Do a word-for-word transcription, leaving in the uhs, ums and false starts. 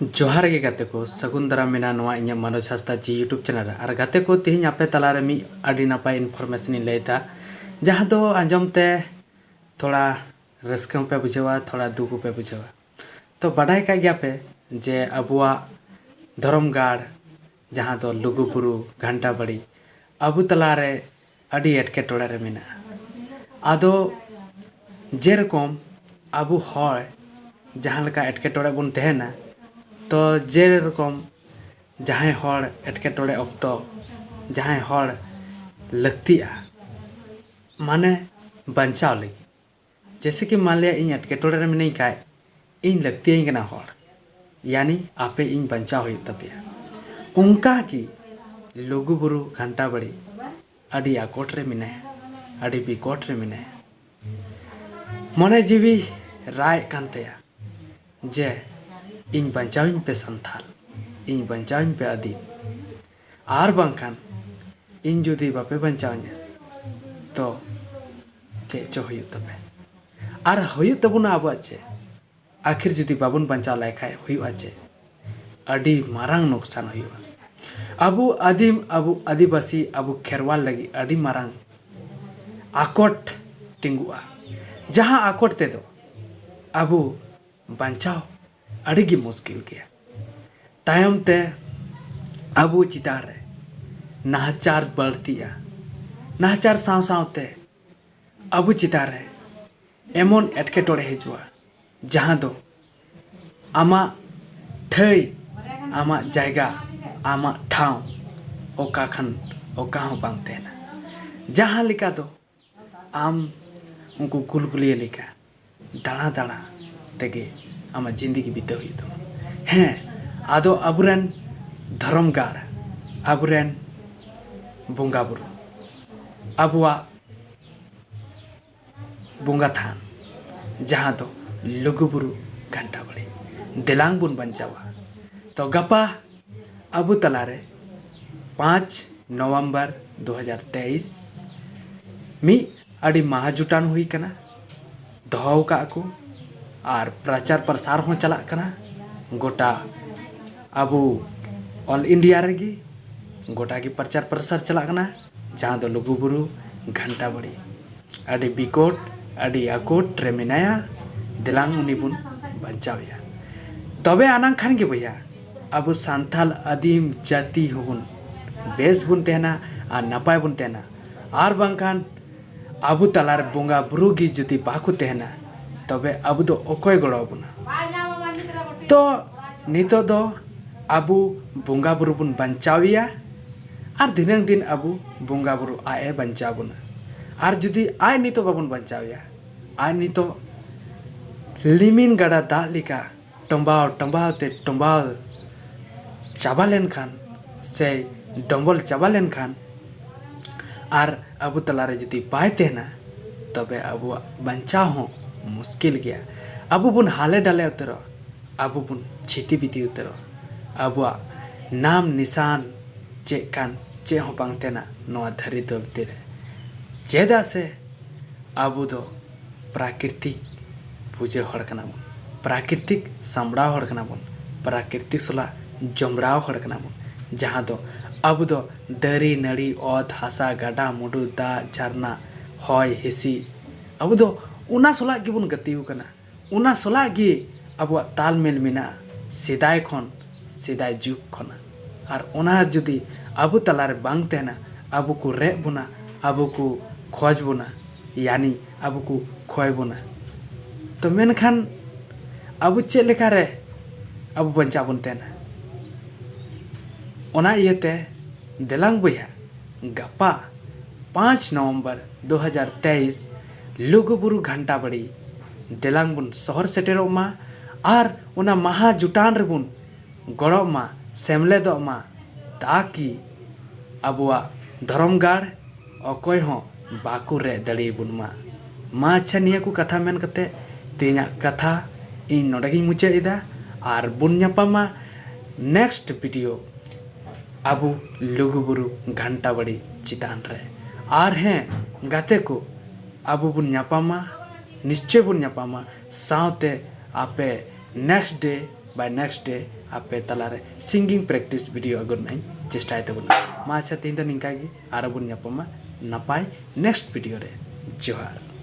ᱡᱚᱦᱟᱨ ᱜᱮ ᱜᱟᱛᱮ ᱠᱚ, ᱥᱟᱹᱜᱩᱱ ᱫᱟᱨᱟᱢ ᱢᱮᱱᱟᱜᱼᱟ ᱱᱚᱣᱟ ᱤᱧᱟᱹᱜ ᱢᱟᱱᱚᱡᱽ ᱦᱟᱸᱥᱫᱟ ᱡᱤ YouTube ᱪᱮᱱᱮᱞ ᱨᱮ᱾ ᱟᱨ ᱜᱟᱛᱮ ᱠᱚ, ᱛᱮᱦᱮᱧ ᱟᱯᱮ ᱛᱟᱞᱟᱨᱮ ᱢᱤᱫ ᱟᱹᱰᱤ ᱱᱟᱯᱟᱭ ᱤᱱᱯᱷᱚᱨᱢᱮᱥᱚᱱ ᱤᱧ ᱞᱟᱹᱭ ᱮᱫᱟ, ᱡᱟᱦᱟᱸ ᱫᱚ ᱟᱸᱡᱚᱢ ᱛᱮ ᱛᱷᱚᱲᱟ ᱨᱟᱹᱥᱠᱟᱹ ᱦᱚᱸᱯᱮ ᱵᱩᱡᱷᱟᱹᱣᱟ, ᱛᱷᱚᱲᱟ ᱫᱩᱠ ᱦᱚᱸᱯᱮ ᱵᱩᱡᱷᱟᱹᱣᱟ᱾ ᱛᱚ, ᱵᱟᱰᱟᱭ ᱠᱟᱜ ᱜᱮᱭᱟᱯᱮ ᱡᱮ ᱟᱵᱚᱣᱟᱜ ᱫᱷᱚᱨᱚᱢ ᱜᱟᱲ, ᱡᱟᱦᱟᱸ ᱫᱚ ᱞᱩᱜᱩᱵᱩᱨᱩ ᱜᱷᱟᱱᱴᱟ ᱵᱟᱲᱤ, ᱟᱵᱚ ᱛᱟᱞᱟᱨᱮ ᱟᱹᱰᱤ ᱮᱴᱠᱮᱴᱚᱬᱮ ᱨᱮ ᱢᱮᱱᱟᱜᱼᱟ᱾ ᱟᱫᱚ ᱡᱮᱨᱚᱠᱚᱢ ᱟᱵᱚ ᱦᱚᱲ ᱡᱟᱦᱟᱸ ᱞᱮᱠᱟ ᱮᱴᱠᱮᱴᱚᱬᱮ ᱵᱚᱱ ᱛᱟᱦᱮᱱᱟ, ᱛᱚ ᱡᱮᱨᱚᱠᱚᱢ ᱡᱟᱦᱟᱸᱭ ᱦᱚᱲ ᱮᱴᱠᱮᱴᱚᱬᱮ ᱚᱠᱛᱚ ᱡᱟᱦᱟᱸᱭ ᱦᱚᱲ ᱞᱟᱹᱠᱛᱤᱜᱼᱟ, ᱢᱟᱱᱮ ᱵᱟᱧᱪᱟᱣ ᱞᱟᱹᱜᱤᱫ, ᱡᱮᱭᱥᱮ ᱠᱤ ᱢᱟᱱ ᱞᱤᱭᱟ ᱤᱧ ᱮᱴᱠᱮᱴᱚᱬᱮ ᱨᱮ ᱢᱤᱱᱟᱹᱧ ᱠᱷᱟᱡ, ᱤᱧ ᱞᱟᱹᱠᱛᱤᱭᱟᱹᱧ ᱠᱟᱱᱟ ᱦᱚᱲ, ᱭᱟᱱᱤ ᱟᱯᱮ ᱤᱧ ᱵᱟᱧᱪᱟᱣ ᱦᱩᱭᱩᱜ ᱛᱟᱯᱮᱭᱟ᱾ ᱚᱱᱠᱟ ᱜᱮ ᱞᱩᱜᱩᱵᱩᱨᱩ ᱜᱷᱟᱱᱴᱟ ᱵᱟᱲᱤ ᱟᱹᱰᱤ ᱟᱠᱚᱴ ᱨᱮ ᱢᱮᱱᱟᱭᱟ, ᱟᱹᱰᱤ ᱵᱤᱠᱚᱴ ᱨᱮ ᱢᱮᱱᱟᱭᱟ᱾ ᱢᱚᱱᱮ ᱡᱤᱣᱤ ᱨᱟᱜ ᱮᱫ ᱠᱟᱱ ᱛᱟᱭᱟ ᱡᱮ ᱤᱧ ᱵᱟᱧᱪᱟᱣᱤᱧ ᱯᱮ ᱥᱟᱱᱛᱷᱟᱞ, ᱤᱧ ᱵᱟᱧᱪᱟᱣᱤᱧ ᱯᱮ ᱟᱹᱫᱤᱢ, ᱟᱨ ᱵᱟᱝᱠᱷᱟᱱ ᱤᱧ ᱡᱩᱫᱤ ᱵᱟᱯᱮ ᱵᱟᱧᱪᱟᱣᱤᱧᱟ ᱛᱚ ᱪᱮᱫ ᱪᱚ ᱦᱩᱭᱩᱜ ᱛᱟᱯᱮ᱾ ᱟᱨ ᱦᱩᱭᱩᱜ ᱛᱟᱵᱚᱱᱟ ᱟᱵᱚᱣᱟᱜ ᱪᱮᱫ? ᱟᱹᱠᱷᱤᱨ ᱡᱩᱫᱤ ᱵᱟᱵᱚᱱ ᱵᱟᱧᱪᱟᱣ ᱞᱮᱠᱷᱟᱡ ᱦᱩᱭᱩᱜᱼᱟ ᱪᱮᱫ? ᱟᱹᱰᱤ ᱢᱟᱨᱟᱝ ᱱᱩᱠᱥᱟᱱ ᱦᱩᱭᱩᱜᱼᱟ᱾ ᱟᱵᱚ ᱟᱹᱫᱤᱢ, ᱟᱵᱚ ᱟᱹᱫᱤᱵᱟᱹᱥᱤ, ᱟᱵᱚ ᱠᱷᱮᱨᱣᱟᱞ ᱞᱟᱹᱜᱤᱫ ᱟᱹᱰᱤ ᱢᱟᱨᱟᱝ ᱟᱠᱚᱴ ᱛᱤᱸᱜᱩᱜᱼᱟ, ᱡᱟᱦᱟᱸ ᱟᱠᱚᱴ ᱛᱮᱫᱚ ᱟᱵᱚ ᱵᱟᱧᱪᱟᱣ ᱟᱹᱰᱤ ᱜᱮ ᱢᱩᱥᱠᱤᱞ ᱜᱮᱭᱟ᱾ ᱛᱟᱭᱚᱢ ᱛᱮ ᱟᱵᱚ ᱪᱮᱛᱟᱱ ᱨᱮ ᱱᱟᱦᱟᱪᱟᱨ ᱵᱟᱹᱲᱛᱤᱜᱼᱟ᱾ ᱱᱟᱦᱟᱪᱟᱨ ᱥᱟᱶ ᱥᱟᱶᱛᱮ ᱟᱵᱚ ᱪᱮᱛᱟᱱ ᱨᱮ ᱮᱢᱚᱱ ᱮᱴᱠᱮᱴᱚᱬᱮ ᱦᱤᱡᱩᱜᱼᱟ, ᱡᱟᱦᱟᱸ ᱫᱚ ᱟᱢᱟᱜ ᱴᱷᱟᱹᱭ, ᱟᱢᱟᱜ ᱡᱟᱭᱜᱟ, ᱟᱢᱟᱜ ᱴᱷᱟᱶ ᱚᱠᱟ ᱠᱷᱟᱱ ᱚᱠᱟ ᱦᱚᱸ ᱵᱟᱝ ᱛᱟᱦᱮᱱᱟ᱾ ᱡᱟᱦᱟᱸ ᱞᱮᱠᱟ ᱫᱚ ᱟᱢ ᱩᱱᱠᱩ ᱜᱩᱞᱜᱩᱞᱤᱭᱟᱹ ᱞᱮᱠᱟ ᱫᱟᱬᱟ ᱫᱟᱬᱟ ᱛᱮᱜᱮ ᱟᱢᱟᱜ ᱡᱤᱱᱫᱮᱜᱤ ᱵᱤᱛᱟᱹᱣ ᱦᱩᱭᱩᱜ ᱛᱟᱢᱟ᱾ ᱦᱮᱸ, ᱟᱫᱚ ᱟᱵᱚᱨᱮᱱ ᱫᱷᱚᱨᱚᱢ ᱜᱟᱲ, ᱟᱵᱚᱨᱮᱱ ᱵᱚᱸᱜᱟ ᱵᱩᱨᱩ, ᱟᱵᱚᱣᱟᱜ ᱵᱚᱸᱜᱟ ᱛᱷᱟᱱ, ᱡᱟᱦᱟᱸ ᱫᱚ ᱞᱩᱜᱩᱵᱩᱨᱩ ᱜᱷᱟᱱᱴᱟ ᱵᱟᱲᱤ, ᱫᱮᱞᱟᱝ ᱵᱚᱱ ᱵᱟᱧᱪᱟᱣᱟ᱾ ᱛᱚ ᱜᱟᱯᱟ ᱟᱵᱚ ᱛᱟᱞᱟᱨᱮ ᱯᱟᱸᱪ ᱱᱚᱵᱷᱮᱢᱵᱚᱨ ᱫᱩ ᱦᱟᱡᱟᱨ ᱛᱮᱭᱤᱥ ᱢᱤᱫ ᱟᱹᱰᱤ ᱢᱟᱦᱟ ᱡᱩᱴᱟᱱ ᱦᱩᱭ ᱠᱟᱱᱟ, ᱫᱚᱦᱚ ᱟᱠᱟᱫ ᱠᱚ, ᱟᱨ ᱯᱨᱚᱪᱟᱨ ᱯᱨᱚᱥᱟᱨ ᱦᱚᱸ ᱪᱟᱞᱟᱜ ᱠᱟᱱᱟ᱾ ᱜᱚᱴᱟ ᱟᱵᱚ ᱚᱞ ᱤᱱᱰᱤᱭᱟ ᱨᱮᱜᱮ ᱜᱚᱴᱟ ᱜᱮ ᱯᱨᱚᱪᱟᱨ ᱯᱨᱚᱥᱟᱨ ᱪᱟᱞᱟᱜ ᱠᱟᱱᱟ, ᱡᱟᱦᱟᱸ ᱫᱚ ᱞᱩᱜᱩᱵᱩᱨᱩ ᱜᱷᱟᱱᱴᱟ ᱵᱟᱲᱤ ᱟᱹᱰᱤ ᱵᱤᱠᱚᱴ, ᱟᱹᱰᱤ ᱟᱠᱚᱴ ᱨᱮ ᱢᱮᱱᱟᱭᱟ᱾ ᱫᱮᱞᱟᱝ ᱩᱱᱤ ᱵᱚᱱ ᱵᱟᱧᱪᱟᱣᱮᱭᱟ᱾ ᱛᱚᱵᱮ ᱟᱱᱟᱝ ᱠᱷᱟᱱ ᱜᱮ ᱵᱚᱭᱦᱟ, ᱟᱵᱚ ᱥᱟᱱᱛᱟᱞ ᱟᱹᱫᱤᱢ ᱡᱟᱹᱛᱤ ᱦᱚᱸᱵᱚᱱ ᱵᱮᱥ ᱵᱚᱱ ᱛᱟᱦᱮᱱᱟ ᱟᱨ ᱱᱟᱯᱟᱭ ᱵᱚᱱ ᱛᱟᱦᱮᱱᱟ᱾ ᱟᱨ ᱵᱟᱝᱠᱷᱟᱱ ᱟᱵᱚ ᱛᱟᱞᱟᱨᱮ ᱵᱚᱸᱜᱟ ᱵᱩᱨᱩ ᱜᱮ ᱡᱩᱫᱤ ᱵᱟᱠᱚ ᱛᱟᱦᱮᱱᱟ, ᱛᱚᱵᱮ ᱟᱵᱚ ᱫᱚ ᱚᱠᱚᱭ ᱜᱚᱲᱚ ᱟᱵᱚᱱᱟ? ᱛᱚ ᱱᱤᱛᱚᱜ ᱫᱚ ᱟᱵᱚ ᱵᱚᱸᱜᱟ ᱵᱩᱨᱩ ᱵᱚᱱ ᱵᱟᱧᱪᱟᱣᱮᱭᱟ, ᱟᱨ ᱫᱷᱤᱱᱟᱹᱝ ᱫᱤᱱ ᱟᱵᱚ ᱵᱚᱸᱜᱟ ᱵᱩᱨᱩ ᱟᱡ ᱮ ᱵᱟᱧᱪᱟᱣ ᱵᱚᱱᱟ᱾ ᱟᱨ ᱡᱩᱫᱤ ᱟᱡ ᱱᱤᱛᱚᱜ ᱵᱟᱵᱚᱱ ᱵᱟᱧᱪᱟᱣᱮᱭᱟ, ᱟᱡ ᱱᱤᱛᱚᱜ ᱞᱤᱢᱤᱱ ᱜᱟᱰᱟ ᱫᱟᱜ ᱞᱮᱠᱟ ᱴᱚᱢᱵᱟᱣ ᱴᱚᱢᱵᱟᱣ ᱛᱮ ᱴᱚᱢᱵᱟᱣ ᱪᱟᱵᱟ ᱞᱮᱱᱠᱷᱟᱱ ᱥᱮ ᱰᱚᱢᱵᱚᱞ ᱪᱟᱵᱟ ᱞᱮᱱᱠᱷᱟᱱ ᱟᱨ ᱟᱵᱚ ᱛᱟᱞᱟᱨᱮ ᱡᱩᱫᱤ ᱵᱟᱭ ᱛᱟᱦᱮᱱᱟ, ᱛᱚᱵᱮ ᱟᱵᱚᱣᱟᱜ ᱵᱟᱧᱪᱟᱣ ᱦᱚᱸ ᱢᱩᱥᱠᱤᱞ ᱜᱮᱭᱟ᱾ ᱟᱵᱚ ᱵᱚᱱ ᱦᱟᱞᱮ ᱰᱟᱞᱮ ᱩᱛᱟᱹᱨᱚᱜᱼᱟ, ᱟᱵᱚ ᱵᱚᱱ ᱪᱷᱤᱛᱤ ᱵᱤᱛᱤ ᱩᱛᱟᱹᱨᱚᱜᱼᱟ᱾ ᱟᱵᱚᱣᱟᱜ ᱱᱟᱢ ᱱᱤᱥᱟᱱ ᱪᱮᱫ ᱠᱟᱱ ᱪᱮᱫ ᱦᱚᱸ ᱵᱟᱝ ᱛᱟᱦᱮᱱᱟ ᱱᱚᱣᱟ ᱫᱷᱟᱹᱨᱤ ᱫᱷᱟᱹᱨᱛᱤ ᱨᱮ᱾ ᱪᱮᱫᱟᱜ ᱥᱮ ᱟᱵᱚ ᱫᱚ ᱯᱨᱟᱠᱨᱤᱛᱤᱠ ᱯᱩᱡᱟᱹ ᱦᱚᱲ ᱠᱟᱱᱟ ᱵᱚᱱ, ᱯᱨᱟᱠᱨᱤᱛᱤᱠ ᱥᱟᱢᱵᱲᱟᱣ ᱦᱚᱲ ᱠᱟᱱᱟ ᱵᱚᱱ, ᱯᱨᱟᱠᱨᱤᱛᱤᱠ ᱥᱟᱞᱟᱜ ᱡᱚᱢᱲᱟᱣ ᱦᱚᱲ ᱠᱟᱱᱟ ᱵᱚᱱ, ᱡᱟᱦᱟᱸ ᱫᱚ ᱟᱵᱚ ᱫᱚ ᱫᱟᱨᱮ, ᱱᱟᱹᱲᱤ, ᱚᱛ, ᱦᱟᱥᱟ, ᱜᱟᱰᱟ, ᱢᱩᱰᱩ, ᱫᱟᱜ, ᱡᱷᱟᱨᱱᱟ, ᱦᱚᱭ, ᱦᱤᱸᱥᱤᱫ, ᱟᱵᱚ ᱫᱚ ᱚᱱᱟ ᱥᱟᱞᱟᱜ ᱜᱮᱵᱚᱱ ᱜᱟᱛᱮ ᱟᱠᱟᱱᱟ᱾ ᱚᱱᱟ ᱥᱟᱞᱟᱜ ᱜᱮ ᱟᱵᱚᱣᱟᱜ ᱛᱟᱞᱢᱮᱞ ᱢᱮᱱᱟᱜᱼᱟ ᱥᱮᱫᱟᱭ ᱠᱷᱚᱱ, ᱥᱮᱫᱟᱭ ᱡᱩᱜᱽ ᱠᱷᱚᱱᱟᱜ᱾ ᱟᱨ ᱚᱱᱟ ᱡᱩᱫᱤ ᱟᱵᱚ ᱛᱟᱞᱟᱨᱮ ᱵᱟᱝ ᱛᱟᱦᱮᱱᱟ, ᱟᱵᱚ ᱠᱚ ᱨᱮᱡ ᱵᱚᱱᱟ, ᱟᱵᱚ ᱠᱚ ᱠᱷᱚᱡᱽ ᱵᱚᱱᱟ, ᱭᱟᱱᱤ ᱟᱵᱚ ᱠᱚ ᱠᱷᱚᱭ ᱵᱚᱱᱟ᱾ ᱛᱚ ᱢᱮᱱᱠᱷᱟᱱ ᱟᱵᱚ ᱪᱮᱫ ᱞᱮᱠᱟᱨᱮ ᱟᱵᱚ ᱵᱟᱧᱪᱟᱣ ᱵᱚᱱ ᱛᱟᱦᱮᱱᱟ? ᱚᱱᱟ ᱤᱭᱟᱹᱛᱮ ᱫᱮᱞᱟᱝ ᱵᱚᱭᱦᱟ, ᱜᱟᱯᱟ ᱯᱟᱸᱪ ᱱᱚᱵᱷᱮᱢᱵᱚᱨ ᱫᱩ ᱦᱟᱡᱟᱨ ᱛᱮᱭᱤᱥ ᱞᱩᱜᱩᱵᱩᱨᱩ ᱜᱷᱟᱱᱴᱟ ᱵᱟᱲᱤ ᱫᱮᱞᱟᱝ ᱵᱚᱱ ᱥᱚᱦᱚᱨ ᱥᱮᱴᱮᱨᱚᱜ ᱢᱟ ᱟᱨ ᱚᱱᱟ ᱢᱟᱦᱟ ᱡᱩᱴᱟᱱ ᱨᱮᱵᱚᱱ ᱜᱚᱲᱚᱜ ᱢᱟ, ᱥᱮᱢᱞᱮᱫᱚᱜ ᱢᱟ, ᱛᱟᱠᱤ ᱟᱵᱚᱣᱟᱜ ᱫᱷᱚᱨᱚᱢ ᱜᱟᱲ ᱚᱠᱚᱭ ᱦᱚᱸ ᱵᱟᱠᱚ ᱨᱮᱡ ᱫᱟᱲᱮᱭᱟᱵᱚᱱ ᱢᱟ᱾ ᱢᱟ ᱟᱪᱪᱷᱟ, ᱱᱤᱭᱟᱹ ᱠᱚ ᱠᱟᱛᱷᱟ ᱢᱮᱱ ᱠᱟᱛᱮ ᱛᱮᱦᱮᱧᱟᱜ ᱠᱟᱛᱷᱟ ᱤᱧ ᱱᱚᱰᱮ ᱜᱤᱧ ᱢᱩᱪᱟᱹᱫ ᱮᱫᱟ᱾ ᱟᱨ ᱵᱚᱱ ᱧᱟᱯᱟᱢᱟ next video ᱟᱵᱚ ᱞᱩᱜᱩᱵᱩᱨᱩ ᱜᱷᱟᱱᱴᱟ ᱵᱟᱲᱤ ᱪᱮᱛᱟᱱ ᱨᱮ᱾ ᱟᱨ ᱦᱮᱸ ᱜᱟᱛᱮ ᱠᱚ, ᱟᱵᱚ ᱵᱚᱱ ᱧᱟᱯᱟᱢᱟ, ᱱᱤᱥᱪᱚᱭ ᱵᱚᱱ ᱧᱟᱯᱟᱢᱟ᱾ ᱥᱟᱶᱛᱮ ᱟᱯᱮ next day by next day ᱟᱯᱮ ᱛᱟᱞᱟᱨᱮ singing practice video ᱟᱹᱜᱩ ᱨᱮᱱᱟᱜ ᱤᱧ ᱪᱮᱥᱴᱟᱭ ᱛᱟᱵᱚᱱᱟ᱾ ᱢᱟ ᱟᱪᱪᱷᱟ, ᱛᱮᱦᱮᱧ ᱫᱚ ᱱᱤᱝᱠᱟ ᱜᱮ, ᱟᱨᱚ ᱵᱚᱱ ᱧᱟᱯᱟᱢᱟ ᱱᱟᱯᱟᱭ next video ᱨᱮ᱾ ᱡᱚᱦᱟᱨ᱾